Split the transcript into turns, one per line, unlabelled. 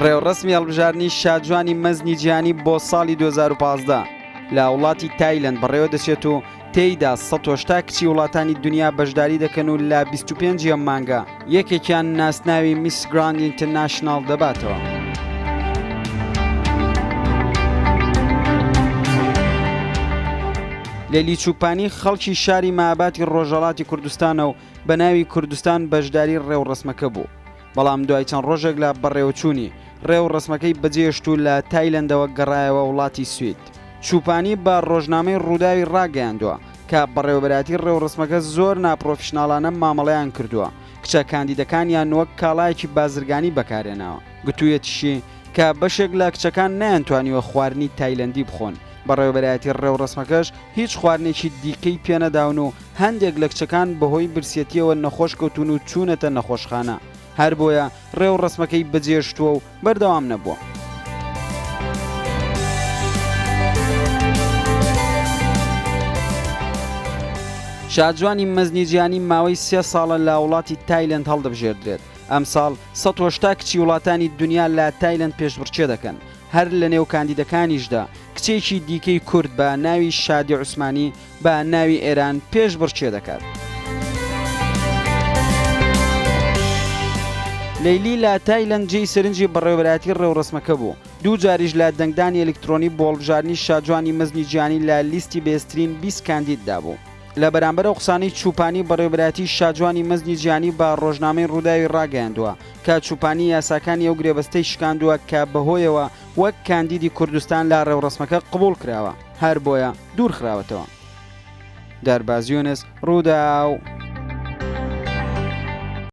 ڕێوڕەسمی هەڵبژاردنی شاجوانی مەزنی جیهانی بۆ ساڵی 2015 لە وڵاتی تایلەند بەڕێوە دەچێت و تێیدا 180 کچی وڵاتانی دنیا بەشداری دەکەن و لە 25 ئەم مانگە یەکێکیان ناسناوی Miss Grand International دەباتەوە. لەیلی چوپانی خەڵکی شاری ماباتی ڕۆژهەڵاتی کوردستانە و بە ناوی کوردستان بەشداری ڕێوڕەسمەکە بوو. بەڵام دوای چەند ڕۆژێک لە بەڕێوەچوونی، ڕێوڕەسمەکەی بەجێهێشت و لە تایلەندەوە گەڕایەوە وڵاتی سوید. چوپانی بە ڕۆژنامەی ڕووداوی ڕاگەیاندووە، کە بەڕێوەبەرایەتی ڕێوڕەسمەکە زۆر ناپرۆفیشناڵانە مامەڵەیان کردووە، کچە کاندیدەکانیان وەک کاڵایەکی بازرگانی بەکارهێناوە. گوتوویەتیشی، کە بەشێک لە کچەکان نەیانتوانیوە خواردنی تایلەندی بخۆن، بەڕێوەبەرایەتی ڕێوڕەسمەکەش هیچ خواردنێکی دیکەی پێنەداون و هەندێک لە کچەکان بەهۆی برسیەتییەوە نەخۆش کەوتوون و چوونەتە نەخۆشخانە، هەربۆیە ڕێوڕەسمەکەی بەجێهێشتووە و بەردەوام نەبووە. شاجوانی مەزنی جیهانی ماوەی سێ ساڵە لە وڵاتی تایلەند هەڵدەبژێردرێت، ئەمساڵ 180 کچی وڵاتانی دونیا لە تایلەند پێشبڕکێ دەکەن، هەر لەنێو کاندیدەکانیشدا کچێکی دیکەی کورد بە ناوی شادی عوسمانی بە ناوی ئێران پێشبڕکێ دەکات. لەیلی لە تایلەند جێی سەرنجی بەڕێوەبەرایەتی ڕێوڕەسمەکە بوو، دوو جاریش لە دەنگدانی ئەلیکترۆنی بۆ هەڵبژاردنی شاجوانی مەزنی جیهانی لە لیستی بەهێزترین 20 کاندیددا بوو. لە بەرامبەر ئەو قسانەی چوپانی، بەڕێوەبەرایەتی شاجوانی مەزنی جیهانی بە ڕۆژنامەی ڕووداوی ڕاگەیاندووە کە چوپانی یاساکانی ئەو گرێبەستەی شکاندووە کە بەهۆیەوە وەک کاندیدی کوردستان لە ڕێوڕەسمەکە قبوڵ کراوە، هەربۆیە دوورخراوەتەوە. دارباز یونس، رووداو.